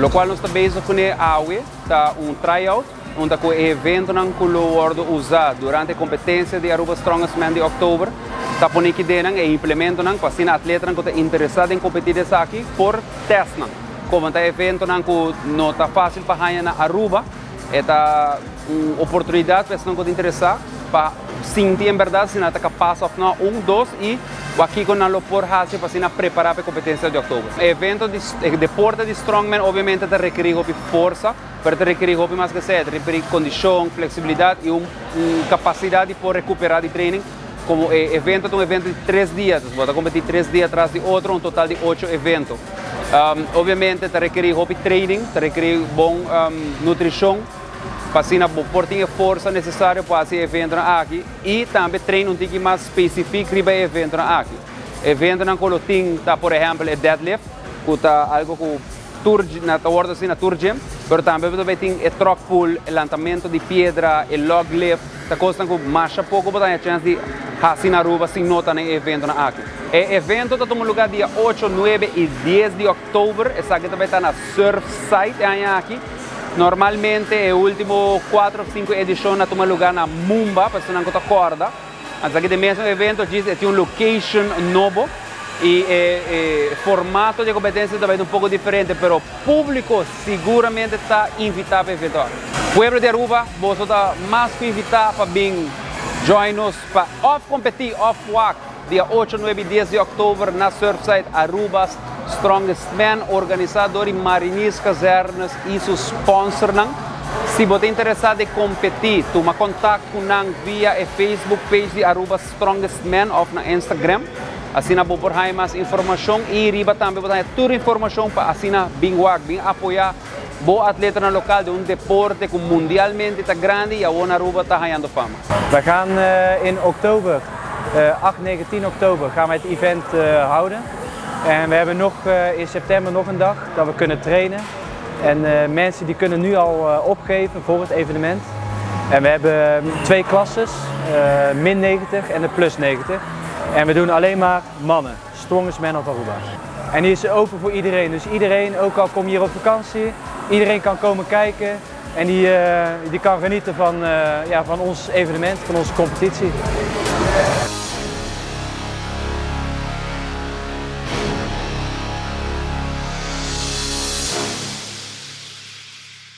Locual nos ta bezig cune awe ta un tryout, unda cu e eventonan cu lo wordo usa durante e competencia di Aruba Strongest Man di october ta pone kidenan e implementonan cu asina atletanan cu ta interesa den competi di esaki por test nan. Como ta eventonan cu no ta facil pa haya na Aruba, e ta un oportunidad pa esnan cu ta interesa pa sinti en berdad si nan ta capas of no, un, dos y wak kico nan lo por haci pa asina prepara pa e competencia di october. E evento di e deporte di strongman obviamente ta rekeri hopi forsa, pero ta rekeri hopi mas ke esei, ta rekeri condicion, flexibilidad y un capacidad di por recupera di training. Como e evento ta un evento di tres dia, dus bo ta competi tres dia tras di otro, un total di ocho evento. Obviamente ta rekeri hopi training, ta rekeri bon nutricion pa asina bo por tin e forsa necesario pa haci e eventonan aki y tambe train un tiki mas specific riba e eventonan aki. Eventonan cu lo tin ta por ehempel e deadlift cu ta algo cu tur na ta wordo haci na tur gym, pero tambe bo ta bay tin e truck pull, e lantamento di piedra, e log lift. Ta kosnan ku masha poko bo ta haña chèns di hasi na Aruba sin no ta na e eventonan aki. E evento ta tuma lugá dia ocho, nuebe i dies di òktober. Esaki ta bai ta na Surfside e aña aki. Normalmente e último kuater òf sinku edishon a tuma lugá na Mumba, pa esnan ku ta kòrda. Esaki ta e mesun evento, djis e tin un location nobo i e formato di e kompetensia ta bai ta un poko diferente, pero públiko siguramente ta invitá pa e evento aki. Pueblo di Aruba, boso ta mas ku invitá pa bin join nos pa òf kompetí òf wak dia ocho, nuebe i dies di òktober na Surfside Aruba's Strongest Man organisá dor di Mariniers Kazernes i su sponsornan. Si bo ta interesá den kompetí, tuma kontakt ku nan via e Facebook page di Aruba's Strongest Man òf na Instagram. Asina bo por haña mas informashon i riba tambe bo ta haña tur informashon pa asina bin wak, bin apoyá bo atletanan lokal den un deporte ku mundialmente ta grandi i awor na Aruba ta hañando fama. Wij gaan in oktober, 8, 9, 10 oktober gaan wij het event houden. En we hebben nog in september nog een dag dat we kunnen trainen. En mensen die kunnen nu al opgeven voor het evenement. En we hebben twee klasses, min 90 en de plus 90. En we doen alleen maar mannen, Strongest Man of Aruba. En die is open voor iedereen, dus iedereen, ook al kom je hier op vakantie, iedereen kan komen kijken en die kan genieten van, ja, van ons evenement, van onze competitie.